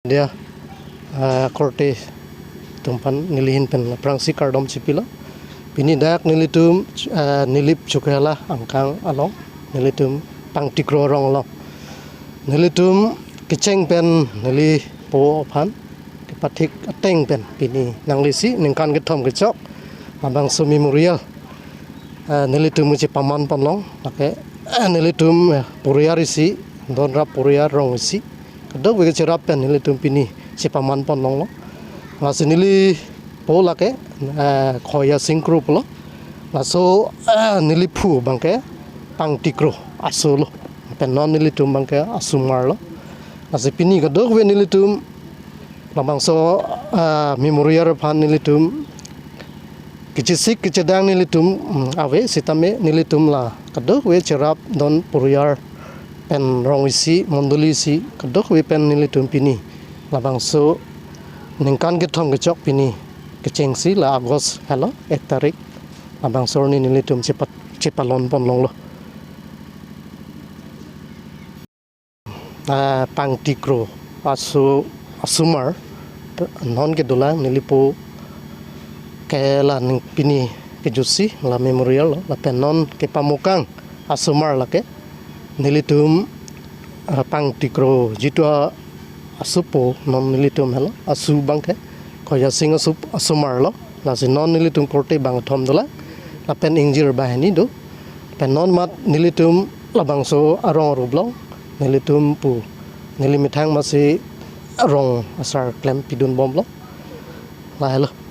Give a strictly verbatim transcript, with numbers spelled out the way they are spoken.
Dia, ah, korte atum aphan nelihin pen aphrangsi kardom chipilo. Pini dak nelitum, ah, Nilip Chokihola angkang along nelitum Pangtikro arong along nelitum kecheng pen nelipo aphan kepathik ateng pen pini nanglisi ningkan kethom kechok labangso memorial, eh, nelitum chepaman ponlong, lake, eh, nelitum, eh, poriyar isi, donrap poriyar rong isi, kadokave kacherap pen nelitum pini chepaman ponlonglo. Lasi nelipo lake, eh, Khoya Sing Kro pulo. Laso, eh, neliphu abangke Pangtikro aso lo. Pen non nelitum abangke asomar lo. Lasi pini kadokave nelitum labangso, ah, memorial aphan nelitum kechesik kechedang nelitum, mm, ave sitame nelitum la kadokave cherap don poriyar pen rong isi mondoli isi kadokave pen nelitum pini labangso ningkan kethom kechok pini kechengsi la August helo ek tarik labangso arni nelitum chepa-, chepalon ponlonglo. Ah, Pangtikro aso asomar non kedolang nelipo ke la ning pini kejutsi la memorial lo lapen non kepamokang asomar lake nelitum, ah, Pangtikro jitu a-, asopo non nelitum helo asu abangke Khoya Sing asu asomar lo. Lasi non nelitum korte bangkethom dolang lapen ingjir banghini do. Pen non amat nelitum labangso arong arup along nelitum pu neli methang masi arong asar klem pidun bomlo. Lahelo.